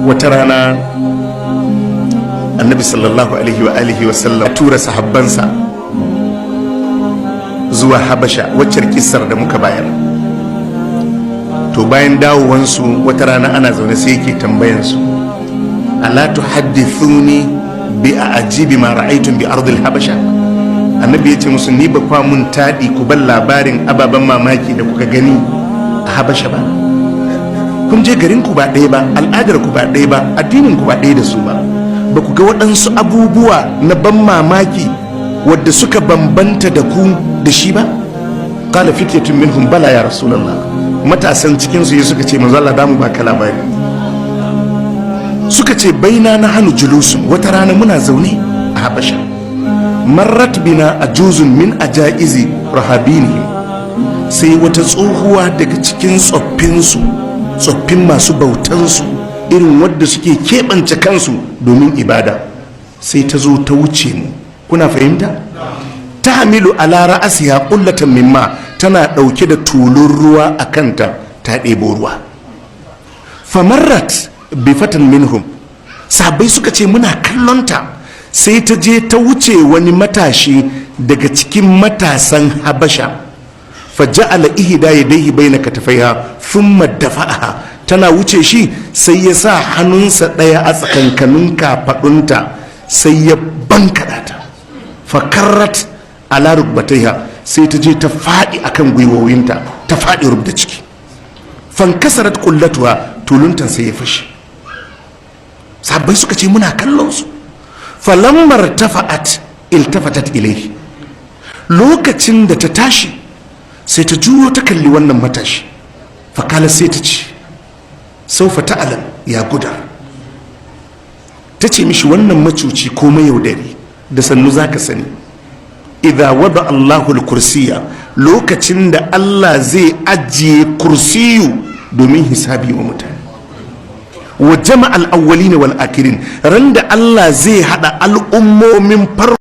Wata rana Annabi sallallahu alaihi wa alihi wa sallam tura sahabbansa zuwa Habasha, waccar kissar da muka bayar. To, bayan dawowansu, wata rana ana zaune, sai yake tambayansu: "Ala tuhaddithuni bi ajibi ma ra'aytum bi ardil Habasha?" Annabi ya ce musu: "Ni ba kwa mun taɗi ku ban labarin ababen mamaki da kuka gani a Habasha ba? Kun je garin ku ba ɗaya ba, al'adar ku ba ɗaya ba, addinin ku ba ɗaya da su ba, ba ku ga waɗansu abubuwa na ban mamaki wadda suka bambanta da ku da shi ba?" Qala fityatun minhum: "Bala ya Rasulullah." Matasan cikin su suka ce: "Manzo Allah, damu baka labari." Suka ce: "Baina nahnu julusun," wata rana muna zaune a Habasha, "marrat bina ajuzun min ajaizi rahabinihim," sai wata tsohuwa daga cikin tsoffinsu, tsoffin masu bautansu, irin wadda suke keɓance kansu domin ibada, sai ta zo ta wuce mu. Kuna fahimta? "Tahmilu ala ra'asiha qullatan min ma," tana ɗauke da tulun ruwa a kanta, ta ɗebo ruwa. "Famarrat bi fatan minhum," sahabbai suka ce muna kallonta, sai ta je ta wuce wani matashi daga cikin matasan Habasha. "Faja'ala ihda yadayhi baina katafaiha thumma dafa'aha," tana wuce shi, sai ya sa hannunsa ɗaya a tsakankanin kafaɗunta, sai ya bankaɗa ta. "Fakarrat ala rukbataiha," sai ta je ta faɗi akan gwiwowinta, ta faɗi rubda ciki. "Fankasarat qullatuha," tuluntan sai ya fashe. Sahabbai suka ce muna kallon su. "Falammar tafa'at iltafatat ilaihi," lokacin da ta tashi, sai ta juyo ta kalli wannan matashi. "Fakala," sai ta ce, "Saufa ta'alam ya gudar," ta ce mishi, "wannan macuci ko mayaudari, da sannu za ka sani, idza wada Allahu kursiya," lokacin da Allah zai ajiye kursiyu domin hisabi wa mutane, "wa jama al-awwalin wal akirin," ran da Allah zai hada al'ummomin farko.